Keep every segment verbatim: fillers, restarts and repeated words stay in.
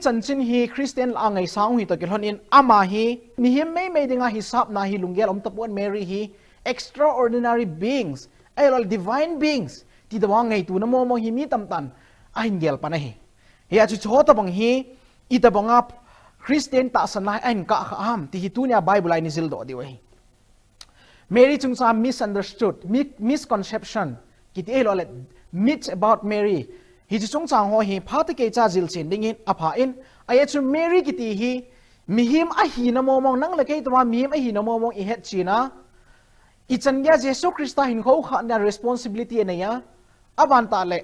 Chanchin hi Christian lah a ngaisang u hi toh kilhon in ama hi mihem meimei dinga hisap na hi lunggel um tapon, Mary hi extraordinary beings, ahilouleh divine beings ti tobang ngaituna momong hi mi tamtah in ahin gel pan ahi. Hia chu hiche ho tobang hi itobanga Christian tahsan lai ahin kah kha ham ti hi tunia Bible a i jil doh diu ahi. Mary chungchang misunderstood, mi-, misconception kiti ahilouleh myth about Mary, hiche chungchang ho hi phatah keicha jil chen dingin apha in, ajeh chu Mary kiti hi mihem ahina momong, nang le kei tobang mihem ahina momong i hetchen a, i changeiya Jesu Christa hinkho khahna responsibility anei a, aban tah le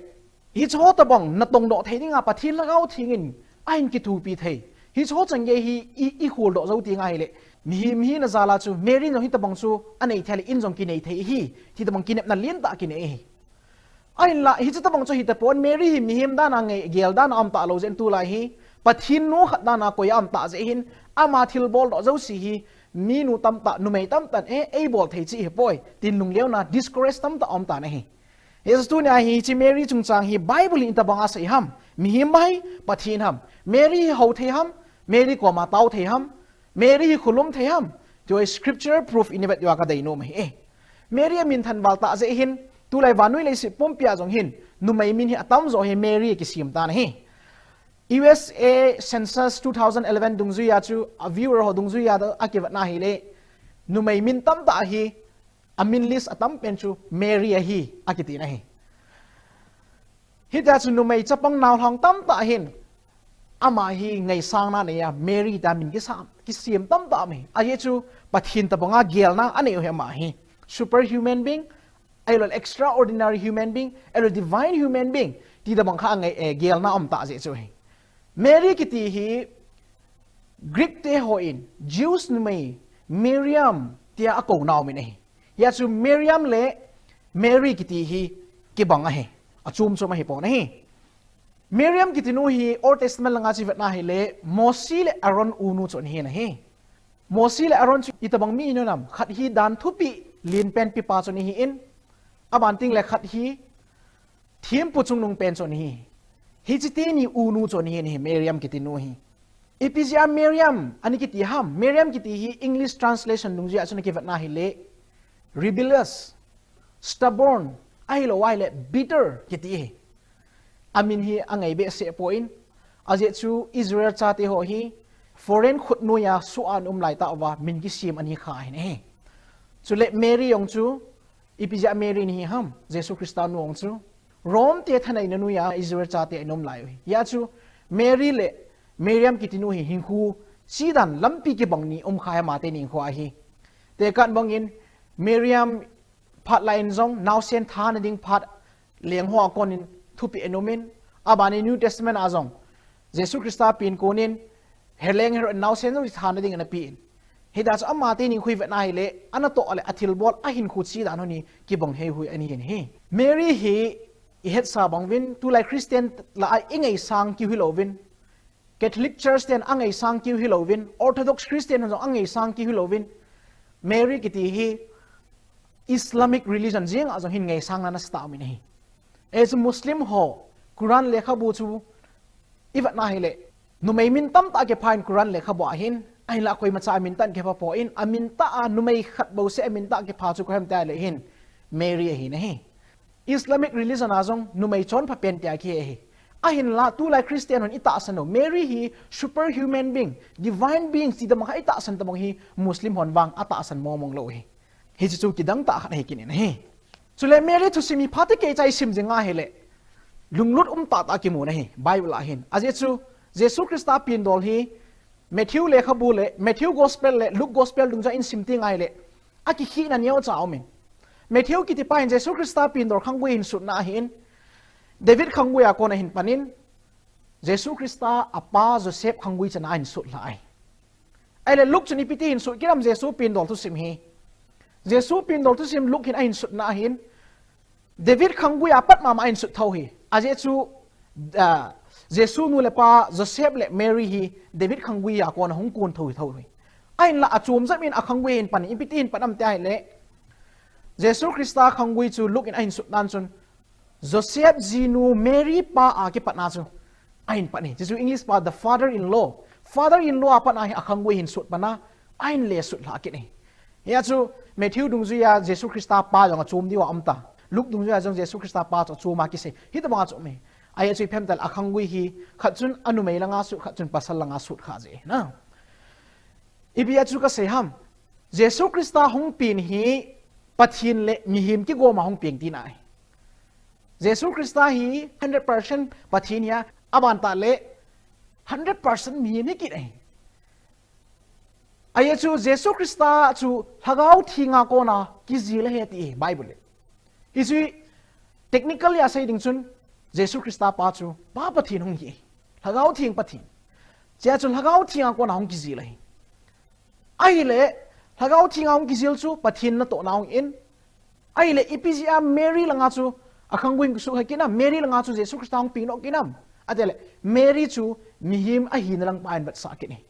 hiche ho tobang natong doh thei dinga Pathen Lhagao Theng in ahin kithopi thei, hiche ho changei hi i, i khol doh jou teng ahile, mihem hina jal a chu Mary in jong hitobang chu anei thei le in jong kinei thei ahi, ti tobang kinepna lentah kinei ahi. Ahinlah hiche tobang chu hitapon, Mary hi mihem dan a ngai, gel dan a um talou jeh in tulai hi Pathen nu khat dan a koi a um tah jeh hin ama thilbol doh jouse hi minu tamtah, numei tamtah in, eh, ei bol thei cheh hi poi tin lungleona, discourage tamtah um tan ahi. Hiche tunia hi hiche Mary chungchang hi Bible in itobang asei ham? Mihem ham, Pathen ham? Mary hi hou thei ham? Mary koma tao thei ham? Mary hi khulum thei ham? Ti ho hi scripture proof i vet diuva kadei nom ahi. Eh, Mary amin thanval tah jeh hin tulai vannoi leiset pumpi a jong hin numei min hi atamjo hi Mary kisem tan ahi. U S A Census two thousand eleven dungjuia chu, a viewer ho dungjuia a kivetna hile, numei min tamtah hi amin list atam pen chu Mary ahi, akiti ahi. Hitia chu numei chapang naolhang tamtah hin ama hi ngaisangna anei a, Mary tia min kisam, kisem tamtah um ahi. Ajeh chu Pathen tobanga gelna anei u ahi ama hi. Super human being, ahilouleh extraordinary human being, ahilouleh divine human being ti tobang kha angai, eh, gelna um tah jeh chu ahi. Mary kiti hi Greek te hon Jews numei Miriam tia akouna um in ahi. Hia chu Miriam le Mary kiti hi kibang ahi. Achom chom ahi pon ahi. Miriam kiti nu hi Old Testament langa chu i vetna hile Mosi le Aaron unu chu ahi na ahi. Mosi le Aaron chu itobang mi ahin nam, khat hi dan thupeh lenpen pepa chu ahin, aban teng le khat hi thempu chungnung pen chu ahi. Hiche teni unu chu ahi, Miriam kiti nu hi. Ipi jeh a Miriam ana kiti ham? Miriam kiti hi English translation dungjuia chu i vetna hile rebellious, stubborn, ahilou ahile bitter kiti ahi. Amin hi angai behseh poi, ajeh chu Israel chate ho hi foreign khutnoiya soh a ana um lai tah uva min kisem ana hi kha ahi. Chule Mary jong chu ipi jeh a Mary ana hi ham? Jesu Christa nu jong chu Rome te thaneina noiya Israel chate ana um lai u ahi. Hia chu Mary le Miriam kiti nu hi hinkho chedan lampi kibang ni um kha ahi, ama teni hinkho a hi. Tekah bangin Miriam phat laiyin jong naosen thana ding phat leng hoa konin thupeh ana um in, aban in New Testament a jong Jesu Christa pen konin Heleng Herod naosen jong thana ding ana pen. Hitia chu ama teni hinkho i vetna hile, anatoh le athilbol, ahinkho chedan ho hi kibang heihui ana hi. Mary hi i hetsa bang uvin, tulai Christian lah a i ngaisang keu hilou vin, Catholic Church ten angaisang keu hilou vin, Orthodox Christian hon jong angaisang keu hilou vin, Mary kiti hi Islamic religion jenga jong hin ngaisangna nasa tah um in ahi. Ajeh chu Muslim ho Quran lekhabu chu i vetna hile, numei min tamtah kipha in Quran lekhabu a hin, ahinlah koimacha amin tah in kipha poi, amin tah a numei khat bouseh amin tah kipha chu koi ham tia le hin Mary ahi na ahi. Islamic religion a jong numei chonpha pen tia kihe ahi. Ahinlah tulai Christian hon i tahsan u, Mary hi super human being, divine being ti tobang kha i tahsan tobang hi Muslim hon vang atahsan mongmong lou ahi. Hiche chu kidang tah khat ahi kit in ahi. Chule Mary thusim hi phatah keicha i sim jing ahile, lunglut um tahtah kimu na ahi Bible a hin. Ajeh chu Jesu Christa pen dol hi Matthew lekhabu le, Matthew Gospel le Luke Gospel dungjuia i sim teng ahile, akikhehna neocha um in. Matthew kiti pa hin Jesu Christa pen dol khanggui ahin sutna ahin, David khanggui a kon ahin pan in, Jesu Christa apa Joseph khanggui chan a ahin sut lha ahi. Ahile Luke chun ipi ti ahin sut kit ham Jesu pen dol thusim hi? Jesu pen dol thusim Luke hin ahin sutna ahin, David khanggui a pat mama ahin sut tho ahi. Ajeh chu, ah, Jesu nu le pa Joseph le Mary hi David khanggui a kon a hung kon tho hi tho ahi. Ahinlah achom jep in akhanggui ahin pan in, ipi ti ahin pan ham tia ahile, Jesu Christa khanggui chu Luke in ahin sut dan chun, Joseph jinu Mary pa a kipatna chu Ahin pan ahi. Chuchu English pa the father-in-law. Father-in-law a pat ahi, akhangui hin sut pan a, ahin le sut lha kit ahi. Hia chu Matthew dungjuia Jesu Christa pa jong achom diu a um ta. Luke dungjuia jong Jesu Christa pa chu achom a kisei. Hitobang a chu um ahi. Ahi chu ipi ham itileh akhangui hi khat chun anumei langa sut, khat chun pasal langa sut kha ji na. Ipi a chu kasei ham. Jesu Christa hung peng hi Pathen le mihem kigom a hung peng tina ahi. Jesu Christa hi hundred percent Pathen hia, aban tah le hundred percent mihem hi kit ahi. Ahi chu Jesu Christa chu Lhagao Thenga kona kijil ahi ti Bible le. Hichu technically a sei ding chun Jesu Christa pa chu Pa Pathen hung hi. Lhagao Theng Pathen. Chea chu Lhagao Thenga kona hung kijil ahi. Ahile, Lhagao Thenga hung kijil chu Pathen natohna hung in. Ahile, ipi jeh a Mary langa chu akhangui hin kisut kha kit nam, Mary langa chu Jesu Christa hung peng doh kit nam. Atileh, Mary chu mihem ahina lang pa ahin vetsah kit ahi.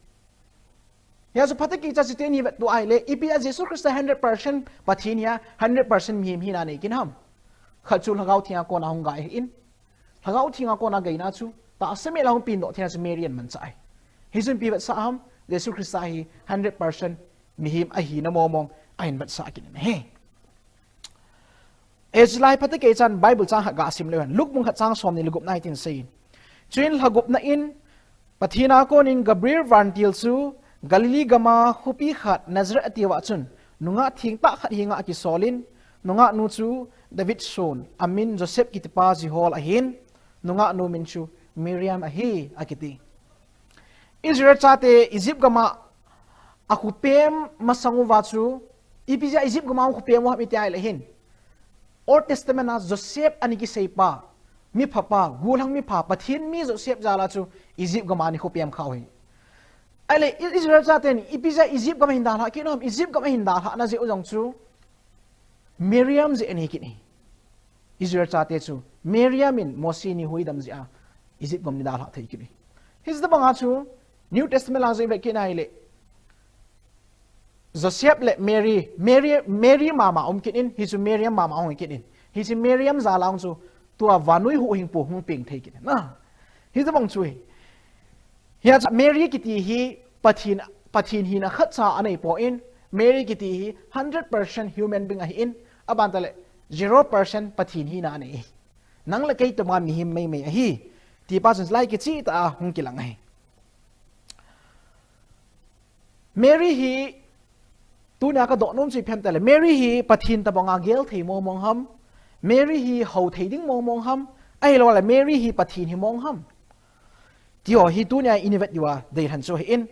Hia chu phatecha chuteni vetto ahile, ipi a Jesu Christa hundred percent Pathen hia, hundred percent mihem hina nei kit ham. Khat chu Lhagao Thenga kona hung gai ahin. Lhagao Thenga kona gaina chu, tahsa mel a hung peng doh theina chu Mary ahin manchah ahi. Hichun ipi vetsah ham, Jesu Christa hi hundred percent mihem ahina mong mong ahin vetsah kit in ahi. Hichu lai phatecha chan Bible chang khat gasim leu hen. Luke bung khat chang somni le gupna hitin asei. Chuin lha gupna in Pathen a konin Gabriel vantil chu Galilee gama khopi khat Nazareth atiuva chun nungah thengtah khat henga akisolin, nungah nu chu David son, amin Joseph kitipa jihol ahin, nungah nu min chu Miriam ahi, akiti. Israel chate Egypt gama akhopem masang uva chu, ipi jeh a Egypt gama akhopem u ham iti ahile hin, Old Testament a Joseph ana kiseipa, miphapa, gollhang mipha, Pathen mi Joseph jal a chu Egypt gama ana khopem khau ahi. Ahile, I-, Israel chaten ipi jeh a Egypt gam ahin dalhah kit u ham, Egypt gam ahin dalhahna jeh u jong chu Miriam jeh ahi kit ahi. Israel chate chu Miriam in Mose ni huhhingdam jeh a Egypt gam ana dalhah thei kit ahi. Hiche tobang a chu New Testament lang jong ivet kit na ahile, Joseph le Mary, Mary, Mary mama um kit in, hichu Miriam mama um kit in. Hichu Miriam jal a chu tua vannoi huhhingpu hung peng thei kit in. Na, hitobang chu ahi. Hia chu Mary kiti hi Pathen, Pathen hina khatcha anei poi, Mary kiti hi hundred percent human being ahin, aban tah le zero percent Pathen hina anei. Nang le kei tobang mihem meimei ahi. Tipa chun lai kicheh tah a hung kilang ahi. Mary hi, tunia kadoh nom chu ipi ham itileh, Mary hi Pathen tobang a gel thei mong mong ham, Mary hi hou thei ding mong mong ham, ahilou le Mary hi Pathen hi mong ham. Ti ho hi tunia i vet diu a deilhen chu ahin.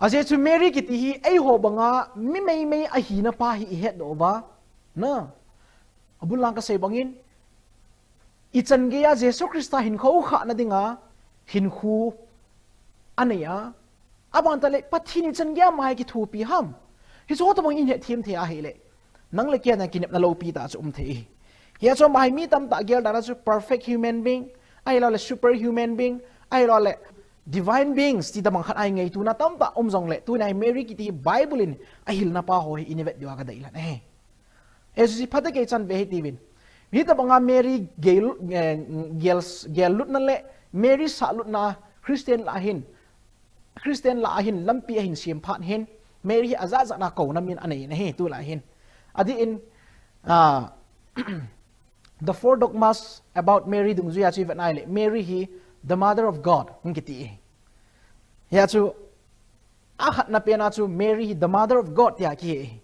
Ajeh chu Mary kiti hi eiho banga mi meimei ahina pa hi i hetdoh uva. Na, abul lang kasei bangin, i chan geiya Jesu Christa hinkho khahna dinga hinkho anei a, aban tah le Pathen i chan geiya ama hi kithopi ham. Hichu tobang in hetthem thei ahile, nang le kei a kinepna loupi tah chu um thei. Hia chu ama hi mi tamtah gel dan a chu perfect human being, ahilou le super human being, ahilou le divine beings ti tobang khat ahi ngaituna tamtah um jongle, tunia hi Mary kiti Bible in ahilna pa ho hi i vet diu a kadeilhen ahi. Hichu phatecha chan ve hitiuvin. Hitobanga Mary gel, eh, gel, gel lutna le Mary sah lutna Christian lah a hin, Christian lah a hin lampi ahin sem phat hin, Mary hi ajat jat a kouna min anei in ahi tulai hin. Adeh in, ah, The Four Dogmas About Mary dungjuia chu ivet na ahile, Mary hi the Mother of God hung kiti ahi. Hia chu, akhatna pen a chu Mary hi the Mother of God tia kihe ahi.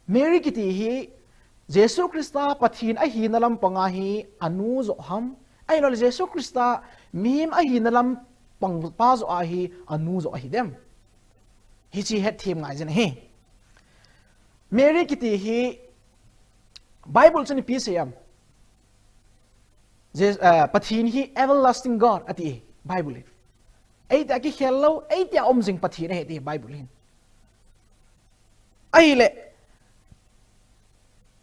Mary kiti hi Jesu Christa Pathen ahina lampanga hi anu joh ham, ahilou le Jesu Christa mihem ahina lampang pa joh a hi anu joh ahi dem. Hichu hetthem ngai jin ahi. Mary kiti hi Bible chun ipi asei em? Je-, eh, Pathen hi everlasting God ati Bible in. Eitia kikhel lou, eitia um jing Pathen ahi ti Bible in. Ahile,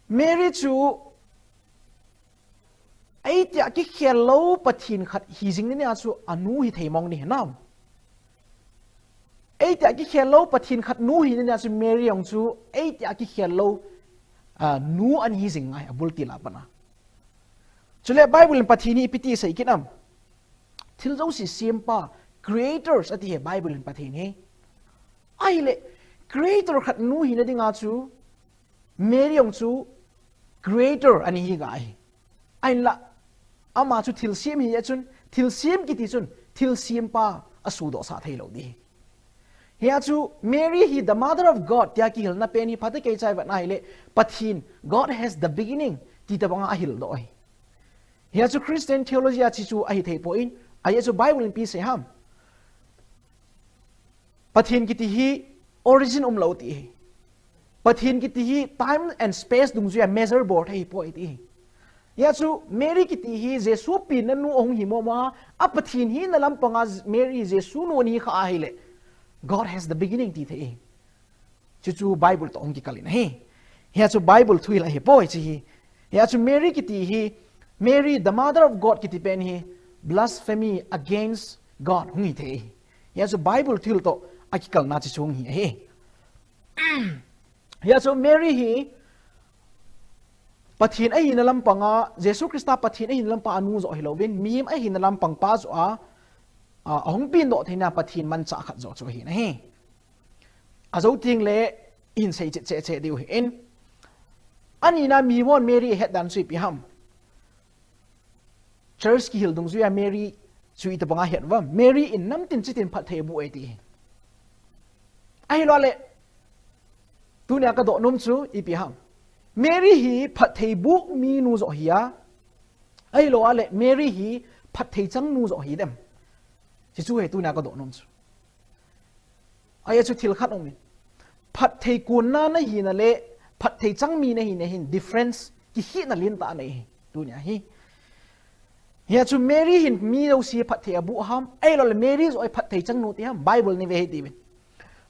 Mary chu eitia kikhel lou Pathen khat hi jing ni nia chu anu hithei mong ni hinam. Eitia kikhel lou Pathen khat nu hi ni nia chu Mary jong chu eitia kikhel lou, ah, nu ana hi jing ngai abul til a pat a. Chule Bible in Pathen hi ipi ti asei kit em? Thil jouse sempa, creators ati hi Bible in Pathen hi. Ahile, creator khat nu hina dinga chu, Mary jong chu creator ani hi ngai. Ahinla, ama chu thilsem hi a chun, thilsem kiti chun, thilsempa asuhdohsah thei lou ding. Hia chu Mary hi the mother of God tia kihilna pen hi phatah a kichai vet na hile, Pathen, God has the beginning, ti tabanga ahildoh ahi. Hia chu Christian theology a chi chu ahi thei poi, ajeh chu Bible in ipi asei ham. Pathen kiti hi origin umlou ti hi. Pathen kiti hi time and space dungjuia measure bol thei poi ti hi. Hia chu Mary kiti hi Jesu penna nu ahung hi mong mong a, a Pathen hina lampanga Mary Jesu nu ahi kha ahile, God has the beginning ti thei hi. Chuchu Bible toh hung kikal in ahi. Hia chu Bible thuhil ahi poi chi hi. Hia chu Mary kiti hi, Mary the mother of God kiti pen hi, blasphemy against God hung hi thei hi. Hia chu Bible thuhil toh akikalna chi chu hung hi ahi. Hia chu Mary hi Pathen ahina lampanga, Jesu Christa Pathen ahina lampanga anu joh hilouvin, mihem ahina lampang pa joh a, a, ahung pendoh theina Pathen manchah khat joh chu ahi na hi. Ajou teng le ihin sei chet chet chet diu ahin. Anina mihon Mary ahet dan chu ipi ham. Church kihil dungjuia Mary chu itabanga het uvam. Mary in namtin chitin phatthei aboh e ti hi. Ahilou le, tunia kadoh nom chu ipi ham. Mary hi phatthei boh mi nu joh hi a. Ahilou le, Mary hi phatthei chang nu joh hi dem. Chuchu hi tunia kadoh nom chu. Ajeh chu thil khat um in. Phatthei konna nahina le, phatthei chang mi nahina hin difference kikhelna lentah nei hi, tunia hi. Hia chu Mary hin mi jouse phatthei aboh ham, ahilou le Mary joh hi phatthei chang nu ti ham, Bible in ive hiti uvin.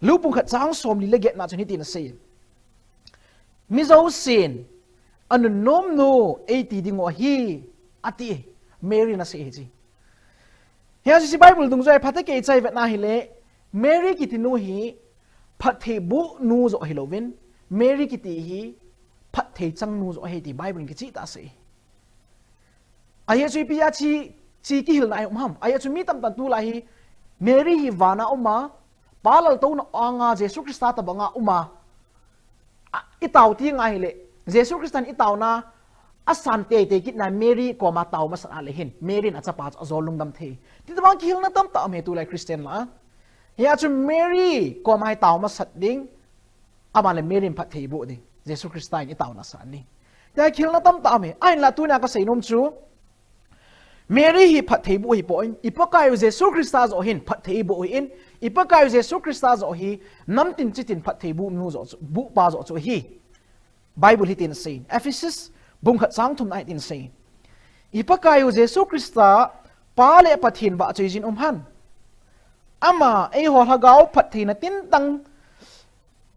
Luke bung khat chang somli le get na chun hitin asei. Mi jousen anunom nu eiti diu ahi, ati. Mary in asei hi chi. Hia chu Bible dungjuia phatah a kichai vet na hile, Mary kiti nu hi phatthei boh nu joh hilouvin, Mary kiti hi phatthei chang nu joh ahi ti Bible in kicheh tah asei. Ajeh chu ipi a chi, chi kihilna ahi um ham. Ajeh chu mi tamtah in tulai hi Mary hi vana uma, Pa laltouna anga Jesu Christa tabanga uma. A, itao teng ahile, Jesu Christa in itaona asan teitei kitna Mary koma tao masat a le hin, Mary in achapa chu ajol lungdam thei. Ti tabang kihilna tamtah um hi tulai Christian lah a. Hia chu Mary koma hi tao masat ding, ama le Mary in phatthei boh ding. Jesu Christa in itaona asan ding. Tia kihilna tamtah um hi. Ahinla tunia kasei nom chu, Mary hi phatthei boh hipon, i Pakaiyu Jesu Christa joh hin phatthei boh ahin, i Pakaiyu Jesu Christa joh hi namtin chitin phatthei boh nu joh chu, boh pa joh chu ahi. Bible hitin asei. Ephesus bung khat chang thumna hitin asei. I Pakaiyu Jesu Christa Pa le Pathen vahchoijin um hen. Ama eiho lhagao phattheina tintang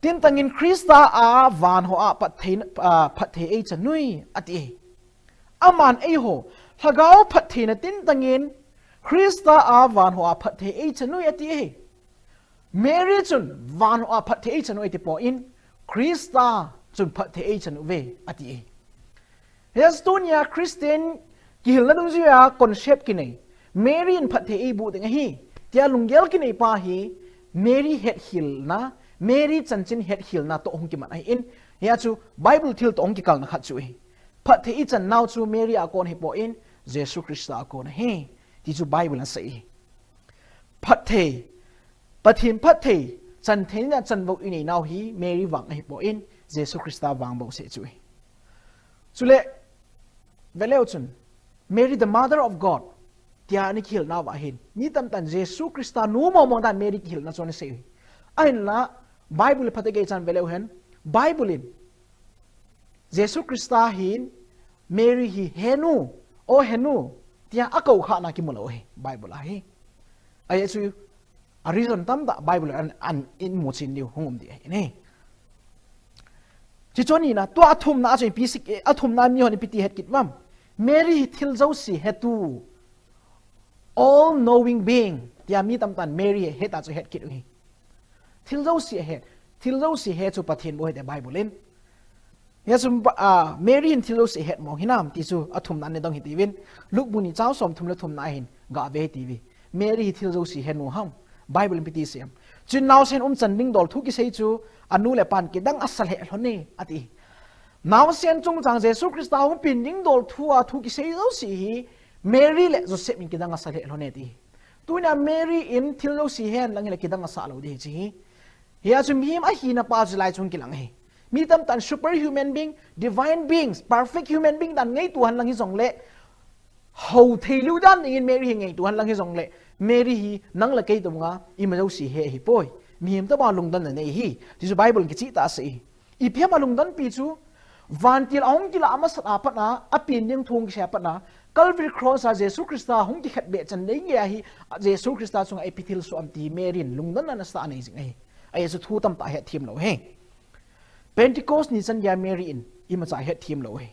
Tintangin Christa a van hoa phatthei, a, phatthei eichan uve, ati. Aman eiho, lhagao phattheina tintangin Christa a van hoa phatthei eichan uve, ati. Mary chun van hoa phatthei eichan uve, ati pon, Christa chun phatthei eichan uve, ati. Hia chu tunia Christian kihilna dungjuia concept kinei. Mary in phatthei eiboh ding ahi. Tia lunggel kinei pa hi Mary hetkhelna, Mary chanchin hetkhelna toh hung kiman ahin. Hia chu Bible thil toh hung kikalna khat chu ahi. Phatthei ichan nau chu Mary a kon hipon, Jesu Christa a kon ahi. Ti chu Bible in asei. Phatthei, Pathen phatthei, chan theina chanvo inei nau hi Mary vang ahipon, Jesu Christa vang bou seh chu ahi. Chule, veleu chun, Mary the Mother of God, tia ana kihil nauva hin, mi tamtah in Jesu Christa nu mong mong dan Mary kihilna chu ana sei uve. Ahinla, Bible phatah a kichan veleu hen, Bible in, Jesu Christa hin, Mary hi henu, o henu, tia akou khahna kimu lou ahi, Bible a hi. Ajeh chu, a reason tamtah Bible in ana, ana imu chen diu hung um ding ahi. Chuche chu anina, tua athumna a chu ipi asei, athumna mihon ipi ti het kit uvam. Mary hi thil jouse hetu, all knowing being, tia mi tamtah in Mary hi het a chu het kit u ahi. Thil jouse ahet, thil jouse he chu Pathen bou ahi ati Bible in. Hia chu, a, Mary hin thil jouse ahet mong hinam ti chu athumna ana dong hitiuvin. Luke bung ni chang somthum le thumna a hin, Gave ti ve. Mary hi thil jouse he nu ham. Bible in ipi ti asei em. Chuin naosen umchan ding dol thu kisei chu anu le apan kidang asa lheh lhon e, ati. Naosen chungchang Jesu Christa hung peng ding dol thu a thu kisei jouse hi Mary le Joseph in kidang asa lheh lhon e ti. Tunia Mary in thil jouse he hen lang hile kidang asa lou ding ahi chi hi. Hia chu mihem ahina pa chu lai chung kilang ahi. Mi tamtah in super human being, divine beings, perfect human being dan ngeitu hen lang hijongle, hou thei lou dan dingin Mary hi ngeitu hen lang hijongle, Mary hi nang le kei tabanga ima jouse he ahipoi. Mihem tobang lungdonna nei ahi. Ti chu Bible in kicheh tah a asei ahi. Ipi ham alungdonpi chu, vantil ahung kilah masat a pat a, apeng ding thu kisei a pat a, Calvary Cross a Jesu Christa hung kikhetbeh chan nei ngei ahi, Jesu Christa chunga ipi thilsoh ham ti Mary in lungdonna nasatah a anei jing ahi. Ajeh chu thu tamtah ahet them lou ahi. Pentecost ni chan geiya Mary in imacha ahet them lou ahi.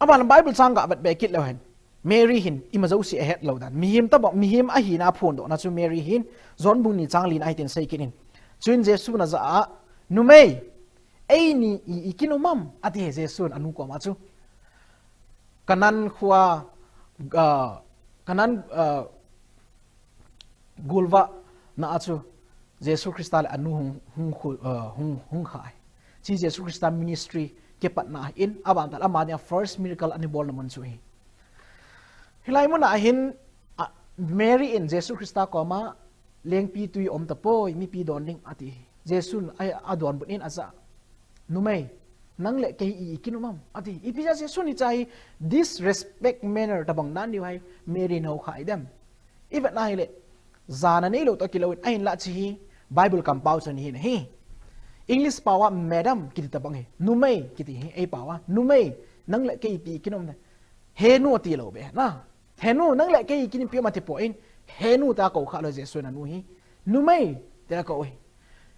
Aban Bible chang gavet be kit leu hen, Mary hin ima jouse ahet lou dan. Mihem tobang, mihem ahina aphondohna chu Mary hin, John bung ni chang lina hitin asei kit in. Chuin Jesun ajah a, Numei, eini i, i kin um am? Ati e Jesun anu koma chu. Kanan khoa, ah, Kanan, ah, golvahna a chu Jesu Christa le anu hung, hung khu-, ah, hung, hung kha ahi. Chi Jesu Christa ministry kipatna ahin, aban tah le ama dinga first miracle ana bolna mun chu ahi. Hilai mun a hin, ah, Mary in Jesu Christa koma, Lengpitwi um tapoi, mipi don ding, ati. Jesun a, adonbut in ajah, Numei, nang le kei i, i kin um am? Ati. Ipi jeh a Jesun hiche hi disrespect manner tobang dan diu hi Mary in ahou kha ahi dem? Ivet na hile, jana neilou toh kilou in, ahinlah hiche hi Bible kampao chan ahi. English pao a madam kiti tobang ahi. Numei kiti ahi, eipao a. Numei, nang le kei ipi i kin um? He nu ati lou be na. He nu, nang le kei i kin ipi um ati poi. He nu tia kou kha lou Jesun anu hi. Numei, tia kou ahi.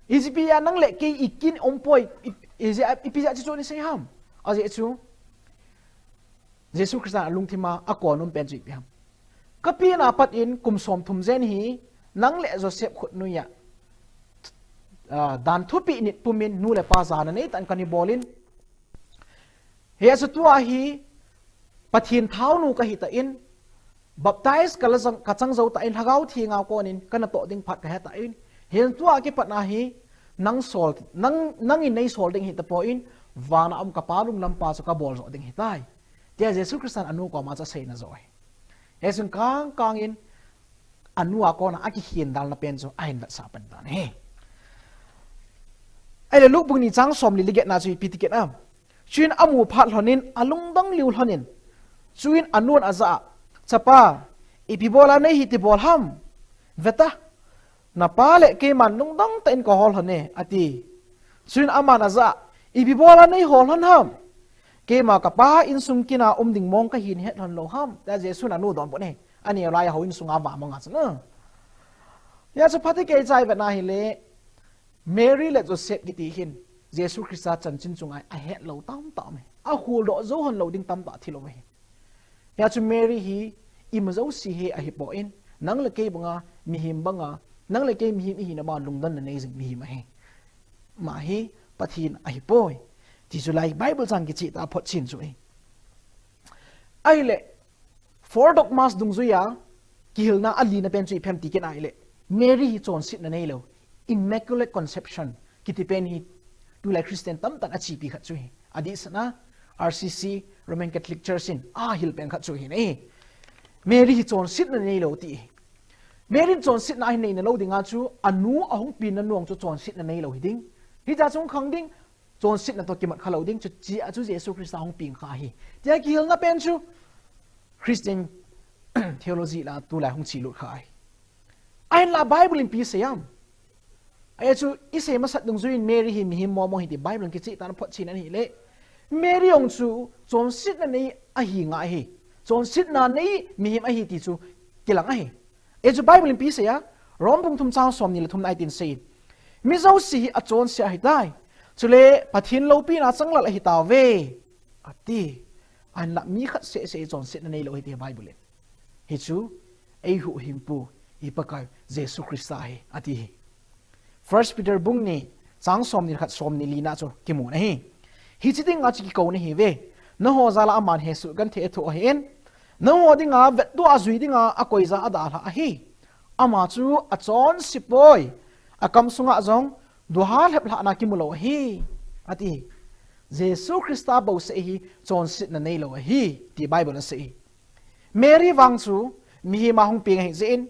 Ipi jeh a nang le kei i kin um poi, i, i jeh a, ipi jeh a hichu ana sei ham? Ajeh chu, Jesu Christa alungthim a akon um pen chu ipi ham? Kapena pat in kum somthum jen hi, nang le Joseph khut noiya, ah, dan thupeh nit pumin nu le pa jana neitah in kana bol in, Hijeh chun tua hi Pathen thaonu kahi tan, baptize kala jong, kachang jou tan, Lhagao Theng a konin kana toh ding phat kahe tan, hijeh chun tua kipatna hi nang sol, nang, nangin nei sol ding ahi tapon, vana um kapa lunglam pa chu kabol jo ding ahitai, tia Jesu Christan anu koma chu aseina jo ahi. Hijeh chun kang kangin anu a kona akikhen dalna pen chu ahin vetsah pan tan ahi. Ahile Luke bung ni chang somli le getna chu ipi ti kit em. Chuin amu phat lhonin alungdong liu lhonin. Chuin anun ajah a, Chapa, ipi bola nei hiti bol ham? Veta, napa le keiman lungdong tah in kahol lhon e, ati. Chuin aman ajah a, ipi bola nei hol lhon ham? Keima kapa insung kina um ding mong kahin het lhon lou ham? Tia Jesun anu donbut ahi. Aneo laiya houin sunga vamang a chun a. Hijeh chun phatecha ivetna hile, Mary le Joseph kiti hin Jesu Christa chanchin chunga ahet lou tamtah um ahi. Akhol doh jou lhon lou ding tamtah thil um ahi. Hijeh chun Mary hi ima jouse hi ahipon, nang le kei banga, mihem banga, nang le kei mihem ihina banga lungdonna nei jing mihem ahi. Ama hi Pathen ahipoi. Ti chu lai Bible chang kicheh tah a photchen chu ahi. Ahile, Four Dogmas dungjuiya kihilna alina pen chu ipi ham ti kit ahile, Mary hi chonsetna neilou, Immaculate Conception kiti pen hi tulai Christian tamtah in achepi khat chu ahi. Adehsetna, R C C, Roman Catholic Church in ahil pen khat chu ahi. Mary hi chonsetna neilou ti ahi. Mary in chonsetna ahin neina lou dinga chu, anu ahung penna nung chu chonsetna neilou hiding. Hijeh chun khang ding, chonsetna toh kimat khalou ding, chuche a chu Jesu Christa hung peng kha ahi, tia kihilna pen chu Christian theology la tulai hung chelut kha ahi. Ahinla Bible in ipi asei em? Ajeh chu isei masat dungjuiyin Mary hi mihem momo ahi ti Bible in kicheh tah in aphotchen ahile, Mary jong chu chonsetna nei ahi ngai ahi. Chonsetna nei mihem ahi ti chu kilang ahi. Ajeh chu Bible in ipi asei a, Rom bung thum chang somni le thumna a hitin asei. Mi jouse hi achonse ahitai. Chule Pathen loupina changlal ahitauve, ati. Ahinla mi khat seh seh hi chonsetna neilou ahi ti Bible in. Hichu eihuhhingpu, i Pakai Jesu Christa ahi, ati ahi. First Peter bung ni, chang somni le khat, somni le lina chu kimun ahi. Hiche dinga chu kikouna ahiuve. Nangho jal a aman hesoh genthei athoh ahin, Nangho dinga vetdoh a jui dinga akoija adalhah ahi. Ama chu achonse poi. Akam sunga jong duha lheplhahna kimu lou ahi, ati. Jesu Christa bouseh hi chonsetna neilou ahi, ti Bible in asei. Mary vang chu mihem a hung peng ahi jeh in,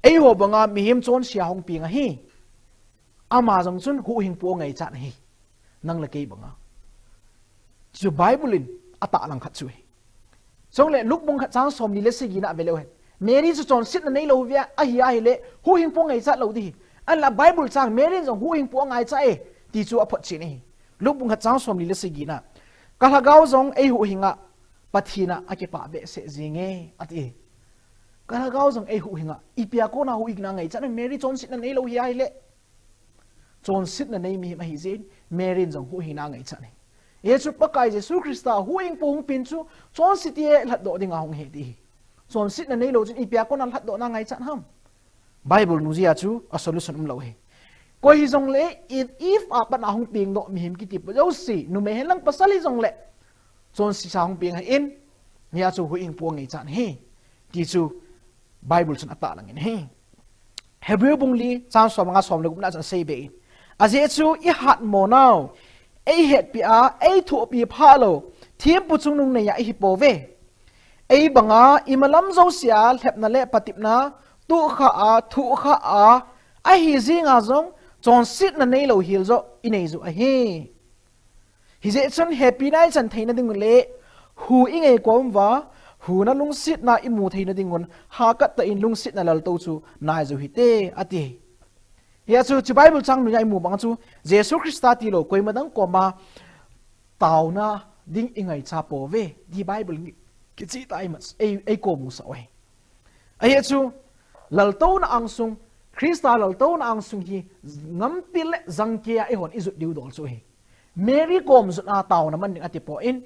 eiho banga mihem chonse a hung peng ahi. Ama jong chun huhhingpu angaichat ahi. Nang le kei banga. Chu Bible in atahlang khat chu ahi. Chule Luke bung khat chang somli le sagi na veleu hen. Mary chu chonsetna neilou ahi ahile huhhingpu angaichat lou ding ahi. Ahinla Bible chang Mary in jong huhhingpu angaichat e, ti chu aphotchen ahi. Luke bung khat chang somli le sagi na. Ka lhagao jong eihuhhinga, Pathen a akipah behseh jenge, ati. Ka lhagao jong eihuhhinga, ipi a kona huhhingna angaichat em, Mary chonsetna neilou ahi ahile. Chonsetna nei mihem ahi jeh in, Mary in jong huhhingna angaichat ahi. Hiche chu Pakai Jesu Christa huhhingpu hung peng chu, chonse tia lhatdoh dinga hung ahi ti ahi. Chonsetna neilou chun ipi a kona lhatdohna angaichat ham? Bible nungjui a chu a solution umlou ahi. Koi hijongle Eve, Eve a pat a hung pengdoh mihem kiti pa jouse, numei hen lang pasal hijongle, chonse a hung peng ahin, hia chu huhhingpu angaichat ahi, ti chu Bible chun atahlang in ahi. Hebrew bung li chang som le nga, som le gup na chun asei be in. Ajeh chu ihatmo nau, eihetpi a, eithopi phalou thempu chungnung neiya ihi pouve. Ei banga imalam jousea lhepna le patepna, tuhkha a, thuhkha a, ahi jinga jong chonsetna neilou hel joh inei u ahi. Hijeh chun hepina ichan theina ding le, hu ingaikhom uva, huna lungsetna imu theina dingun, hahsat tah in lungsetna laltou chu nai u hite, ati. Hia chu, chu Bible chang nunga imu bang chu, Jesu Christa tilou, koima dang koma taona ding ingaichat pouve, ti Bible in kicheh tah a ima, ei, eikomu sah u ahi. Ajeh chu, laltouna angsung, Christa laltouna angsung hi, ngampi le jangkei a eihon ijot diu dol chu ahi. Mary kom jotna taona man ding ati poi.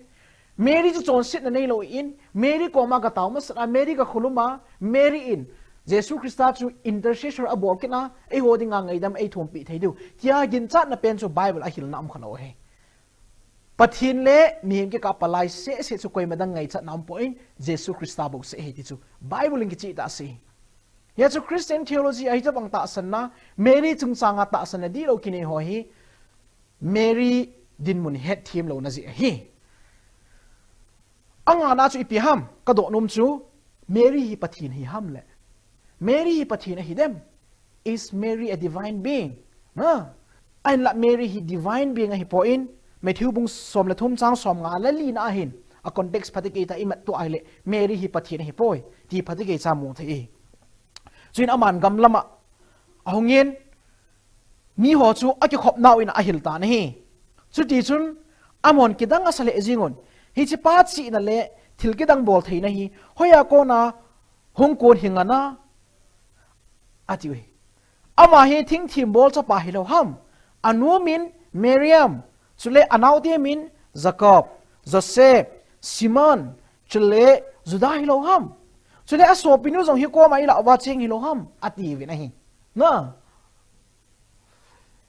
Mary chu chonsetna neilou in, Mary koma katao masat a, Mary kakhulum a, Mary in, Jesu Christa chu intercessor abol kit a, eiho dinga ngaidam eithumpeh thei diu. Tia ginchatna pen chu Bible a hilna umkhalou ahi. Pathen le mihem kikah a palai sese chu koima dang ngaichatna umpoi, Jesu Christa bouseh ahi ti chu Bible in kicheh tah a asei. Hia chu Christian theology a hitobang tahsanna, Mary chungchanga tahsanna dihlou kinei ho hi, Mary dinmun hetthemlouna jeh ahi. Angana chu ipi ham, kadoh nom chu, Mary hi Pathen ahi ham le. Mary hi Pathen ahi dem. Is Mary a divine being? Na, ahinla Mary hi divine being ahi poi, Matthew bung som le thum chang som nga le li na ahin, a context phatecha tah a imat tua ahile, Mary hi Pathen ahi poi, ti phatecha a mu thei. Chuin aman gamlama ahungin, miho chu akikhopnau in ahil tan ahi. Chuti chun, amahon kidang asa lheh jingun, hichepa chihna le thil kidang bol theina hi, hoiya kona hung kon hinga na, ati uhi. Ama hi thingthim bol chapa hilou ham? Anu min Miriam, chule anaote min Jacob, Joseph, Simon, chule Judah hilou ham? Chule asopinu jong hi koma ilah uva cheng hilou ham? Ati uvin ahi. Na.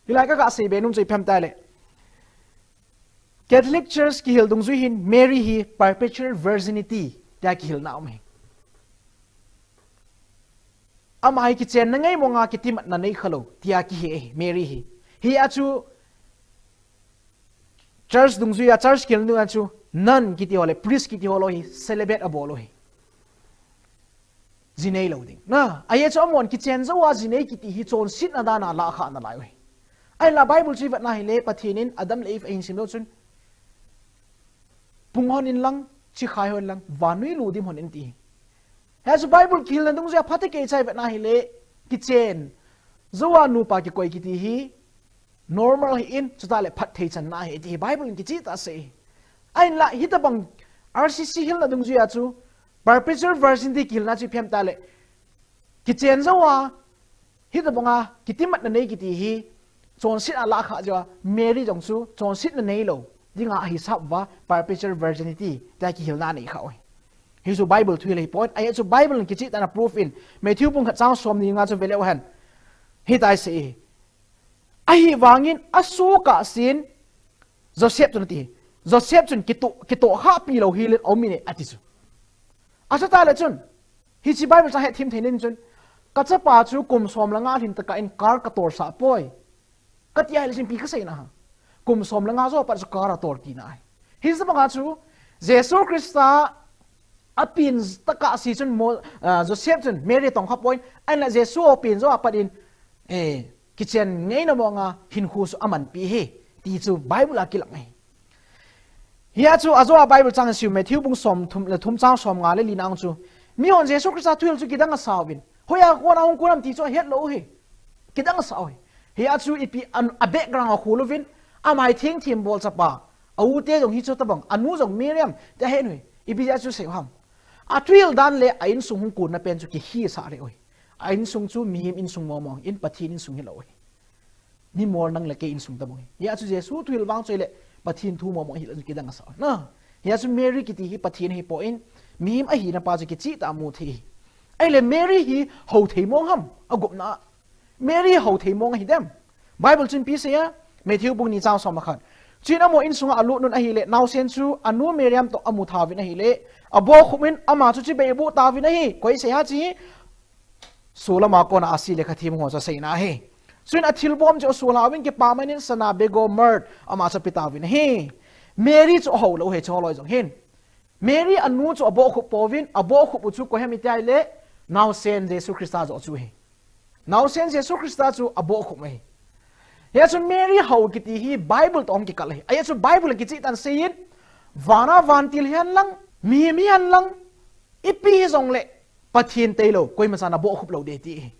Hilai a kaga seibe nom chu ipi ham itile, Catholic Church kihil dungjui hin Mary hi perpetual virginity tia kihilna um ahi. Ama hi kichenna ngaimonga kitimatna neikhalou tia kihe ahi, Mary hi. Hia chu church dungjuia, church kihil dungjuia chu nun kiti ho le priest kiti ho lou hi celibate abol u ahi. Ji neilou ding. Na, ajeh chu amahon kichen jouva ji nei kiti hi chonsetna dana lahkhah nalai u ahi. Ahinla Bible chu ivetna hile Pathen in Adam le Eve ahin sem jou chun, pung hon in lang, chikhai hon in lang, vannoi ludim hon in ati. Hia chu Bible kihilna dungjuia phatecha a ivetna hile, kichen jouva nupa kikoi kiti hi normal ahin, chuteng le phatthei channa ahi ti hi Bible in kicheh tah a asei. Ahinla hitobang R C C hilna dungjuia chu perpetual virginity kihilna chu ipi ham itile, kichen jouva hitobanga kitimatna nei kiti hi chonsetna lahkhah jeh a Mary jong chu chonsetna neilou dinga ahisap uva perpetual virginity tia kihilna anei khah u ahi. Hichu Bible thuhil ahipon, ajeh chu Bible in kicheh tah in aproof in, Matthew bung khat chang somni nga chu veleu hen. Hitia asei. Ahivangin asoh kahsen Joseph chun ati. Joseph chun kitoh, kitoh khahpi lou helin aum in e ati chu. Achutah le chun, hiche Bible chang hethem thei nin chun, kachapa chu kum som le nga lhin tokah in car katol sah poi, kati ahile chun ipi kasei na ham? Kum som le nga jou apat chu car atol tina ahi. Hiche banga chu Jesu Christa apen tokah se chun Mo-, ah, Joseph chun Mary tong kha poi, ahinla Jesu apen jou apat in, eh, kichen ngeina monga hinkho chu amanpi ahi, ti chu Bible a kilang ahi. Hia chu ajou a Bible chang siu Matthew bung som thum le thum chang som nga le lina a chu, mihon Jesu Christa thuhil chu kidang asah uvin, hoiya kona hung kon ham ti chu ahet lou u ahi. Kidang asah u ahi. Hia chu ipi an, a background a khol uvin, ama hi thengthem bol chapa, a u te jong hichu tobang, anu jong Miriam, ti ahet u ahi. Ipi jeh a chu asei u ham? Athuhil dan le a insung hung konna pen chu kikhel sah lheh u ahi. A insung chu mihem insung mong mong in, Pathen insung hilou u ahi. Mi mol nang le kei insung tobang ahi. Hia chu Jesu thuhil vang chu ahile Pathen thu mong mong ahile chu kidang asah u ahi. Na, hia chu Mary kiti hi Pathen ahipoi, mihem ahina pa chu kicheh tah a mu thei ahi. Ahile Mary hi hou thei mong ham, agupna a? Mary hou thei mong ahi dem? Bible chun ipi asei a, Matthew bung ni chang som le khat. Chuin amaho insunga alut un ahile, naosen chu anu Miriam toh amu thauvin ahile, abohkhup in ama chu chibai aboh tauvin ahi. Koi asei ham hiche hi? Solam a kona ahsi le khat hi amaho chu aseina ahi. Chuin athilbom chu asolha uvin kipaman in sana, bego, myrrh, ama chu ape tauvin ahi. Mary chu ahou lou u ahi, chule jong hin. Mary anu chu abohkhup pouvin, abohkhup u chu koi ham iti ahile, naosen Jesu Christa joh chu ahi. Naosen Jesu Christa chu abohkhup u ahi. Hia chu Mary hou kiti hi Bible toh hung kikal ahi. Ajeh chu Bible in kicheh tah in asei in, vana vantil hihen lang, mihem hihen lang, ipi hijongle, Pathen tailou koima chan abohkhup lou ding ti ahi.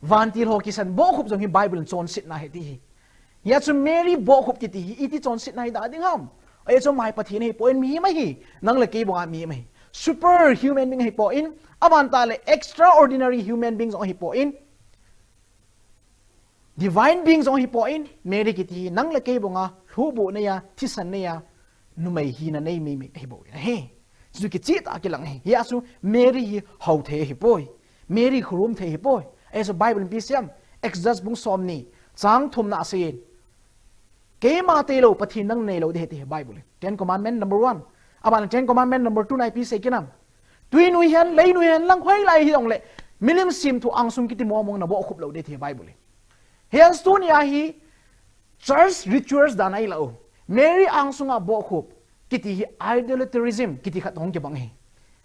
Vantil ho kisan bohkhup jong hi Bible in chonsetna ahi ti ahi. Hia chu Mary bohkhup kiti hi iti chonsetna hiding ham? Ajeh chu ama hi Pathen ahipoi, mihem ahi. Nang le kei banga mihem ahi. Super human being ahipoi, aban tah le extraordinary human being jong ahipoi, divine being jong ahipoi, Mary kiti hi nang le kei banga lhubu neiya, thisan neiya, numei hina nei meimei ahibou ahi. Chu kicheh tah a kilang ahi. Hia chu Mary hi hou thei ahipoi. Mary khorom thei ahipoi. Ajeh chu Bible in ipi asei em? Exodus bung somni chang thumna a asei in, keima tailou Pathen nang neilou ding ahi ti ahi Bible in. Ten Commandment number one. Aban Ten Commandment number two na ipi asei kit em? Tui noi hen, lei noi hen lang, hoilai hijongle, milim semthu angsung kiti mong mong nabohkhup lou ding ti ahi Bible in. Hia chu tunia hi church rituals dan a ilah u, Mary angsunga bohkhup kiti hi idolatrism kiti khat hung kibang ahi.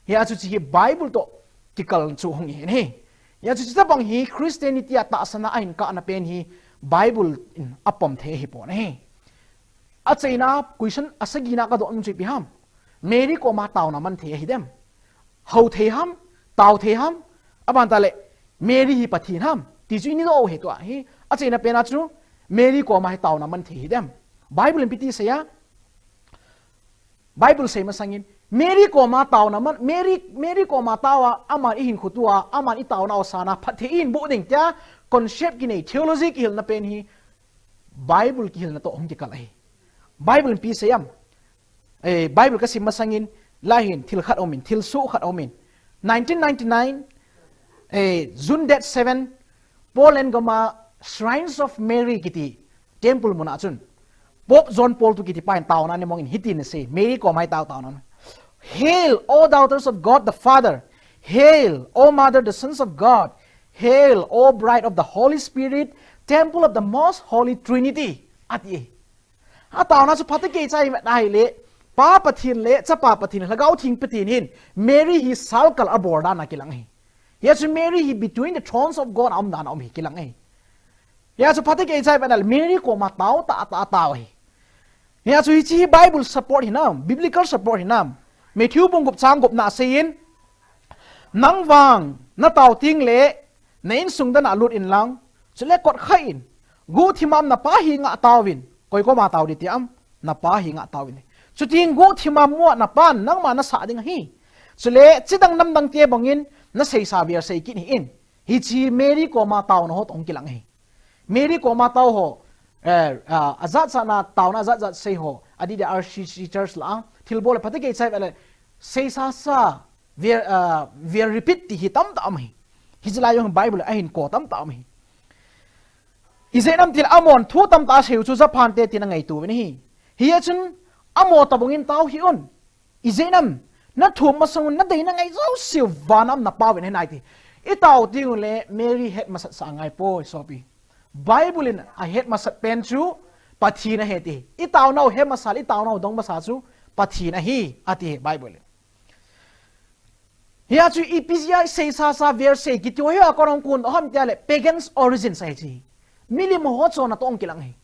Hia chu hiche hi Bible toh kikal chu hung ahi. Hia chu hiche tobang hi Christianity a tahsan a ahin kahna pen hi Bible in apom thei ahipon ahi. Achaina question asagina kadoh nom chu ipi ham? Mary koma taona man thei ahi dem? Hou thei ham? Tao thei ham? Aban tah le, Mary hi Pathen ham? Ti chu ini doh u ahi tua hi. Achaina pen a chu, Mary koma hi taona man thei ahi dem? Bible in ipi ti asei a? Bible sei masangin, Mary koma taona man, Mary, Mary koma taoa, aman ihinkho tua, aman itaonau sana, phatthei ihin boh ding tia, concept kinei, theology kihilna pen hi, Bible kihilna toh hung kikal ahi. Bible in ipi asei em? Eh, Bible kasim masangin, lai hin, thil khat aumin, thilsoh khat aumin. Nineteen ninety-nine, eh, June date seven, Poland gama Shrines of Mary kiti, temple muna chun, Pope John Paul two kiti pa in taona ana mongin hitin asei, Mary koma hi tao taona. Hail, O daughters of God the Father. Hail, O Mother, the sons of God. Hail, O bride of the Holy Spirit, temple of the Most Holy Trinity. Ati. Ataona chu phatah a kichai vet ahile, Pa Pathen le, Chapa Pathen, Lhagao Theng Pathen hin, Mary hi salkal abol dan a kilang ahi. Hia chu Mary hi between the thrones of God a um dan a um hi kilang ahi. Hia chu phatah a kichai vet ahile, Mary koma tao tah tah a tao ahi. Hia chu hiche hi Bible support hinam, biblical support hinam. Matthew bung gup chang gupna aseiyin, nang vang, natao tengle, na insung dana lut inlang, chule kot kha in, guhthim a um napa henga taovin, koi koma tao ding ti am, napa henga taovin. Chuti guhthim a um uva napan, nangma nasah ding ahi. Chule, chidang namdang te bangin, naseisa vel sei kit hih in. Hiche Mary koma taona ho toh hung kilang ahi. Mary koma tao ho, eh, ah, ajat jat na taona ajat jat sei ho, adeh dia R C C Church lah a, thilbol le phatah a kichai vet le, seisa sa, vel, ah, vel repeat ti hi tamtah um ahi. Hiche lai jong Bible a hin ko tamtah um ahi. Ijeh inem itile amahon thu tamtah asei u chu Japan te tin angaito uvin ahi. Hia chun amaho tobangin tao hih un. Ijeh inem, Na thum masang un na dei na ngai jouse u vana um na Pauvin ahi nai ti. I tao teng uleh Mary het masat sah ngai poi sopi. Bible in a het masat pen chu Pathen ahi ti. I taonau het masa, i taonau dong masa chu Pathen ahi ati Bible in. Hia chu ipi jeh a i seisa sa verse kiti ho hi a kon hung kon ham tia leh pagans origins ahi chi. Milim ho chonna toh hung kilang ahi.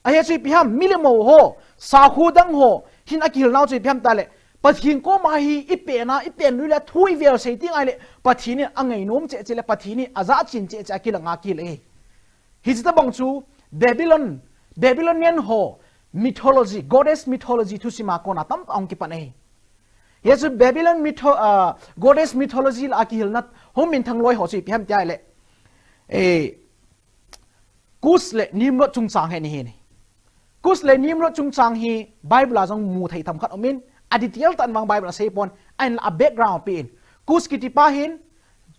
Ahia chu ipi ham, milim ho, sakhu dang ho hin a kihilnau chu ipi ham tia leh Pathen koma hi i pen a, i pen lui leh thu i verse teng ahileh Pathen in a ngainom cheh cheh leh Pathen in a jachin cheh cheh a kilang a kihil ahi. Hiche tabang chu Babylon, Babylonian ho mythology, goddess mythology thusim a kona tamtah hung kipan ahi. Hia chu Babylon mytho-, ah, goddess mythology lah a kihilna hung minthang loi ho chu ipi ham tia leh, eh, Kush le Nimrod chungchang hi ahi. Kush le Nimrod chungchang hi Bible a jong mu thei themkhat um in, a detail tah in vang Bible a sei pon, ahinla a background pe in. Kush kiti pa hin,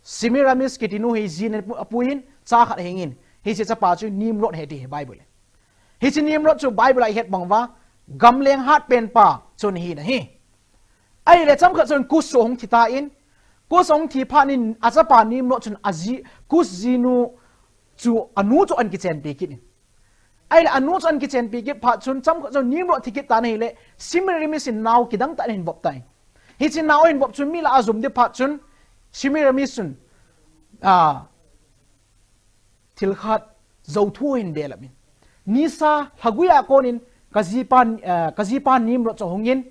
Semiramis kiti nu hi jin a pu-, a pu in, cha khat a hing in, hiche chapa chu Nimrod ahi ti Bible in. Hiche Nimrod chu Bible a i het bang uva, gamleng hatpen pa chu ahi nahi. Ahileh chomkhat chun Kush chu hung thi tan, Kush hung thi phat in a chapa Nimrod chun a ji, Kush jinu chu a nu chu ahin kichenpi kit in. Ahileh a nu chu ahin kichenpi kit phat chun chomkhat chun Nimrod thi kit tan ahileh Semiramis in nao kidang tah ahin vop tan. Hiche nao ahin vop chun mi lah a jum ding phat chun Semiramis chun, ah, thil khat jou thu ahin delam in. Nisa lhagui a kon in ka jipa, eh, ka jipa Nimrod chu ahung in,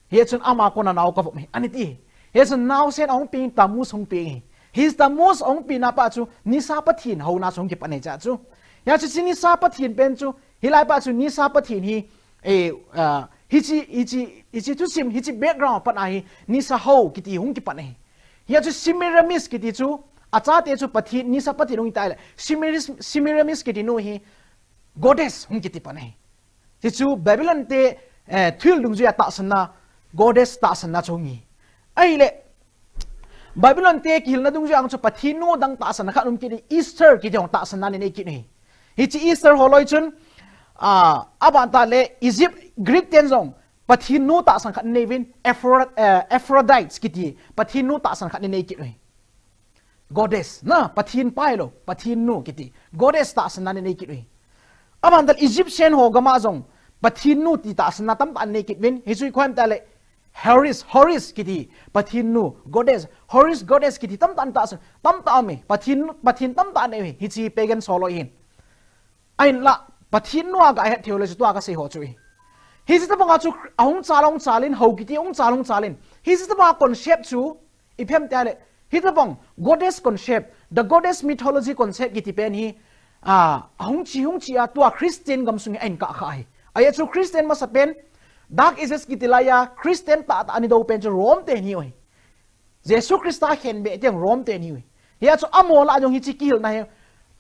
hia chun ama kona nao ka vop ahi, ahin ti. Hia chun naosen ahung pe in Tammuz ahung pe ahi. Hiche Tammuz ahung pena pa chu Nisa Pathen houna chu hung kipan ahi cha chu. Hia chu hiche Nisa Pathen pen chu, hilai pa chu Nisa Pathen hi, eh, ah, hiche, hiche, hiche thusim, hiche background a pat a hi Nisa hou kiti hung kipan ahi. Hia chu Semiramis kiti chu, a chate chu Pathen, Nisa Pathen hung hi tai leh, Semiramis, Semiramis kiti nu hi goddess hung kiti pan ahi. Hichu Babylon te, eh, thil dungjuia tahsanna, goddess tahsanna chu hung hi. Ahileh, Babylon te kihilna dungjuia chu Pathen nu dang tahsanna khat um kit in, Ishtar kiti hung tahsanna anei kit in ahi. Hiche Ishtar holoi chun, ah, aban tah leh Egypt, Greek ten jong Pathen nu tahsan khat anei uvin, Aphro-, eh, Aphrodite kiti, Pathen nu tahsan khat anei kit in ahi. Goddess, na, Pathen pa hilou, Pathen nu kiti. Goddess tahsanna anei kit in ahi. Aban tah leh Egyptian ho gam a jong Pathen nu ti tahsanna tamtah anei kit uvin, hichu ikoi ham tia leh Horus, Horus kiti, Pathen nu, goddess, Horus goddess kiti tamtah tahsan, tamtah um e, Pathen, Pathen tamtah anei e, hiche pagan holoi hin. Ahinla, Pathen nu a ka het thei leh chu tua ka sei ho chu ahi. Hiche tabang a chu ahung chal, ahung chal in, hou kiti ahung chal, ahung chal in. Hiche tabang a concept chu, ipi ham tia leh, hitabang goddess concept, the goddess mythology concept kiti pen hi, ah, ahung che, hung che a tua Christian gamsung hi ahin kah kha ahi. Ahia chu Christian masapen, Dark Ages kiti laiya Christian tahtah ana dou pen chu Rome ten ahi. Jesu Christa khenbeh teng Rome ten ahi. Hia chu amaho lah a jong hiche kihilna hi,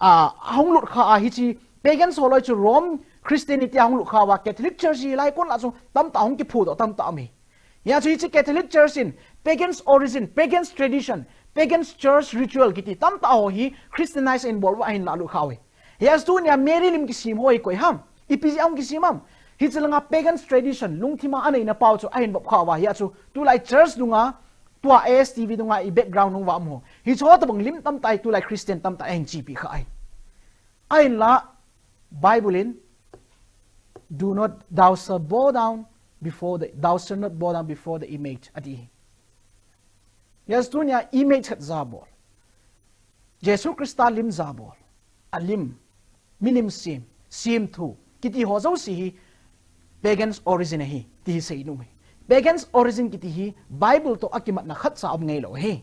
ah, ahung lut kha a, hiche pagan holoi chu Rome Christianity ahung lut kha uva Catholic Church hilai kon lah a chu tamtah ahung kiphudoh tamtah um ahi. Hia chu hiche Catholic Church in pagans origin, pagans tradition, pagans church ritual kiti tamtah ho hi Christianize ahin bol uva ahin lah lut kha uve. Hia chu tunia Mary lim kisem ho hi koi ham? Ipi jeh a hung kisem ham? Hiche langa pagans tradition, lungthim a aneina pau chu ahin vop kha uva. Hia chu tulai church dunga, tua A S T V dunga i background nung uva um ho. Hiche ho tabang lim tamtah hi tulai Christian tamtah ahin chepi kha ahi. Ahinla, Bible in, "Do not, thou shalt bow down before the, thou shalt not bow down before the image," ati. Hia chu tunia image khat jabol, Jesu Christa lim jabol, a lim, milim sem, semthu, kiti ho jouse hi pagans origin ahi, ti hi sei nom e. Pagans origin kiti hi Bible toh akimatna khatcha um ngailou ahi.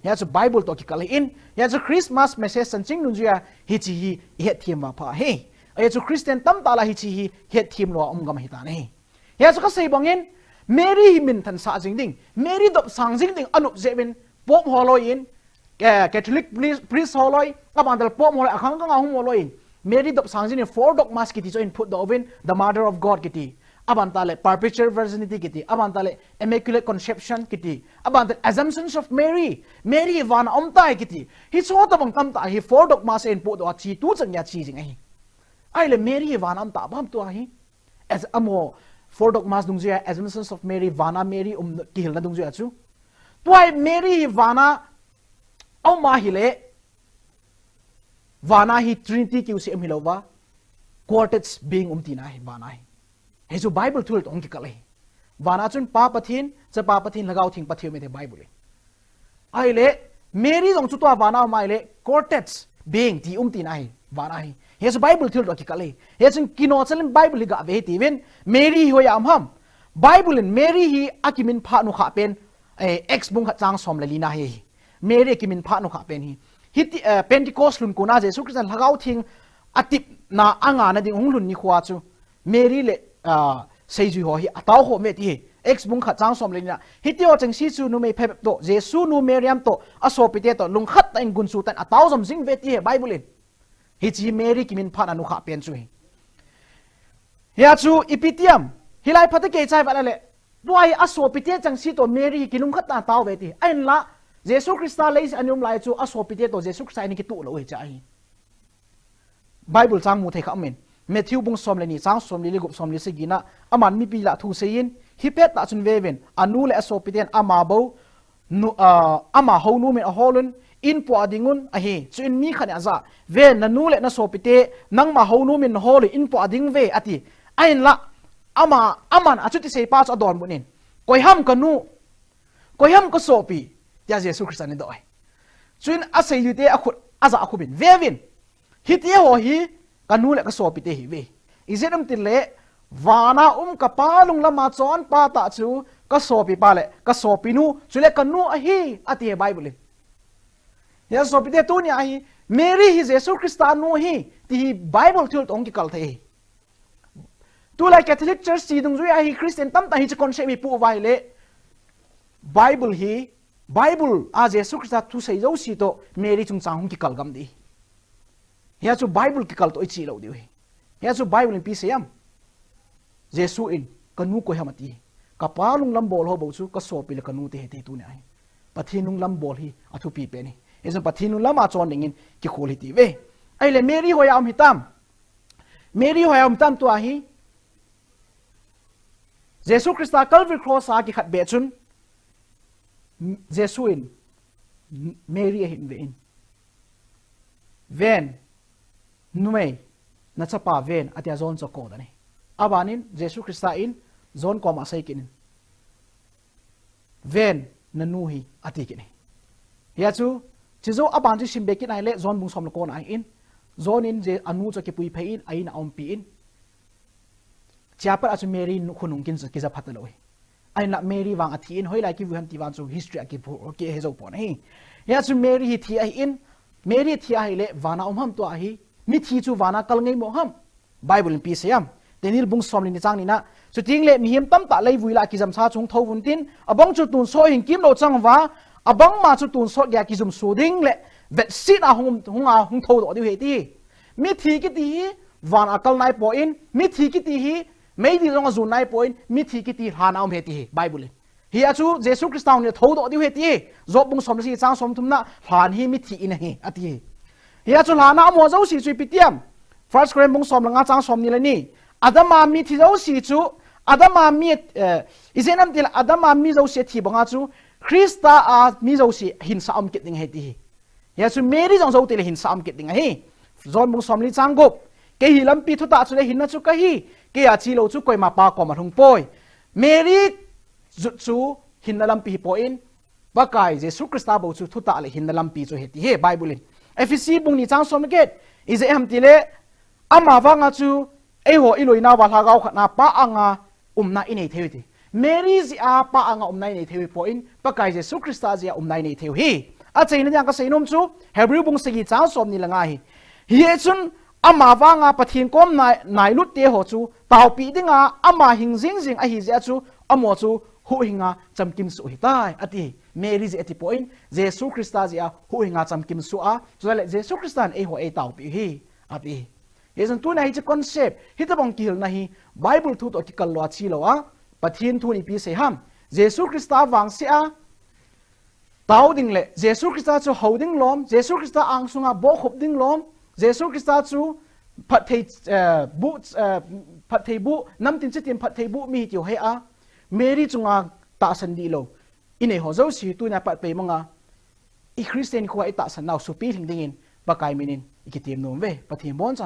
Hia chu Bible toh kikal ahin, hia chu Christmas message chanchin dungjuia hiche hi i hetthem uva pha ahi. Ahia chu Christian tamtah lah a hiche hi hetthem lou a um gam ahi tan ahi. Hia chu ka sei bangin, Mary hi minthan sah jing ding, Mary dopsang jing ding anop jeh uvin, Pope holoi in, eh, Catholic pri-, priest holoi, aban tah leh Pope holoi, akhang khang a hung holoi in, Mary dopsang jing in four dogmas kiti chu ahin phutdoh uvin, the Mother of God kiti, aban tah leh Perpetual Virginity kiti, aban tah leh Immaculate Conception kiti, aban tah leh Assumptions of Mary, Mary vana um tai kiti. Hiche ho tabang tamtah hi four dogmas ahin phutdoh a che, tuchan geiya che jing ahi. Ahileh Mary vana um ta bam tua hi. As amaho, Four Dogmas dungjuiya Assumptions of Mary, vana Mary um kihilna dungjuiya chu. Tua hi Mary hi vana aum ahile, vana hi Trinity kiusei um hilouva, quartet being um tina ahi, vana hi. Hichu Bible thil toh kikal ahi. Vana chun Pa Pathen, Chapa Pathen, Lhagao Theng Pathen um e ti Bible in. Ahile, Mary jong chu tua vana um ahile, quartet being ti um tina ahi, vana hi. Hichu Bible thil toh kikal ahi. Hichun kinoh chalin Bible hi gave hitiuvin, Mary hi hoiya um ham. Bible in Mary hi akiminphah nukhah pen, eh, Acts bung khat chang som le lina hi. Mary akiminphah nukhah pen hi. Hiti, eh, Pentecost lhun kona Jesu Christa Lhagao Theng atepna angana ding hung lhun nikhoa chu Mary le, ah, seijui ho hi atao khom uve ti hi. Acts bung khat chang som le lina. Hitiho chengse chu numei phabep toh, Jesu nu Mariam toh, asopite toh, lungkhat tah in gunchu tah in atao jom jing uve ti hi Bible in. Hiche hi Mary kiminphahna nukhah pen chu hi. Hia chu ipi ti ham, hilai phatah kei chai vet le, tua hi asopite chengse toh Mary hi kilungkhat tah in atao uve ti. Ahinla, Jesu Christa leiset a ana um lai chu asopite toh Jesu Christa in akitoh lou u ahi chu ahi. Bible chang mu thei kha um in. Matthew bung som le ni chang som li le gup, som li sagi na, aman mipi lah thu asei in, hi pettah chun veuvin, anu le asopiten ama bou, nu, ah, ama hounom in ahol un, in puah ding un ahi. Chuin mi khat in ajah, ven, nanu le nasopite, nangma hounom in nahol un, in puah ding uve, ati. Ahinla, ama, aman achuti seipa chu adonbut in, koi ham kanu, koi ham kasopi, tia Jesu Christa in adoh e. Chuin aseijuite akhut ajah khum in, veuvin, hitiho hi kanu le kasopite ahiuve. Ijeh inem itile, vana um kapa lunglam a chonpa tah chu kasopipa le kasopinu, chule kanu ahi, ati e Bible in. Hia sopite, tunia hi Mary hi Jesu Christa nu ahi, ti hi Bible thil toh kikal thei ahi. Tulai Catholic Church ti dungjuia hi Christian tamtah hiche concept hi apoh uva ahile, Bible hi, Bible a Jesu Christa thusei jouse toh Mary chungchang hung kikal gam ding. Hia chu Bible kikal toh iche lou diu ahi. Hia chu Bible in ipi asei ham. Jesu in, kanu koi ham ati. Kapa lunglam bol ho bou chu kasopi le kanu ti ahi ti tunia hi. Pathen lunglam bol hi athupi pen ahi. Hichun Pathen lunglam a chon dingin kikhol hitiuve. Ahile Mary hoiya um hitam. Mary hoiya um hitam tua hi. Jesu Christa Calvary Cross a kikhat beh chun, Jesu in Mary ahin ve in, ven, numei, nachapa ven, atia John chu akou dan ahi. Abanin Jesu Christa in John koma asei kit in, ven, nanu hi, ati kit in ahi. Hia chu, chujou aban chu simbe kit ahile, John bung som le ko na ahin, John in je anu chu akipui phei in, a in a umpi in, chea pat a chu Mary khonung kin chu kija phat lou ahi. Ahinla Mary vang athi in, hoilai kivui ham ti vang chu history a kipu, kihe jou pon ahi. Hia chu Mary hi thi ahin, Mary thi ahile, vana um ham tua hi, mithi chu vana kal ngai mo ham. Bible in ipi asei ham. Daniel bung som le ni chang ni na. Chuteng le mihem tamtah leivui lah a kijamsa chu hung thou vin tin, abang chu tonsot hin kimlou chang uva, abangma chu tonsot geiya kijumso ding le vetsetna hung, hung a hung thoudoh diu ahi ti. Mithi kiti hi van a kal naipon, mithi kiti hi meidil jong a jon naipon, mithi kiti lhan a um ahi ti hi Bible in. Hia chu Jesu Christa hung le thoudoh diu ahi ti. Job bung som le sagi chang som thum na, lhan hi mithi in ahi, ati. Hia chu lhan a um ho jouse chu ipi ti ham. First Corinth bung som le nga chang som ni le ni. Adam a mithi jouse chu, Adam a mi, eh, ijeh inem itile Adam a mi jouse athi banga chu, Christa a mi jouse hinsa um kit ding ahi ti hi. Hia chu Mary jong jou tile hinsa um kit ding ahi. John bung som li chang gup. Kei hi lampi, thutah chule hinna chu kahi. Keia chelou chu koima Pa koma lhung poi. Mary jut chu hinna lampi hipon, Pakai Jesu Christa bou chu thutah le hinna lampi chu ahi ti hi Bible in. Ephesi bung ni chang som le get. Ijeh ham itile, ama vanga chu eiho iloinauva lhagao khatna Pa anga umna inei thei u ti. Mary jeh a Pa anga umna inei thei u hipon, Pakai Jesu Christa jeh a umna inei thei u ahi. Achaina dinga kasei nom chu, Hebrew bung sagi chang som ni le nga hi. Hichun ama vanga Pathen kom nai, nailut te ho chu taopeh dinga ama hing jingjing ahi jeh a chu, amaho chu huhhinga chamkim soh u ahitai, ati. Mary jeh a tipon, Jesu Christa jeh a huhhinga chamkim soh a, chule Jesu Christa in eiho eitaopeh u ahi, ati. Hichun tunia hiche concept, hitobang kihilna hi Bible thu toh kikal lou a che lou a, Pathen thu in ipi asei ham. Jesu Christa vangse a tao ding le Jesu Christa chu hou ding lom, Jesu Christa angsunga bohkhup ding lom, Jesu Christa chu phatthei, eh, bu, eh, phatthei bu, namtin chitin phatthei bu mi hi tiu hea, Mary chunga tahsan dihlou inei ho jouse tunia pat pei manga, i Christian khoa i tahsan nau supi lhing dingin Pakai minin i kitem nom uve. Pathen boncha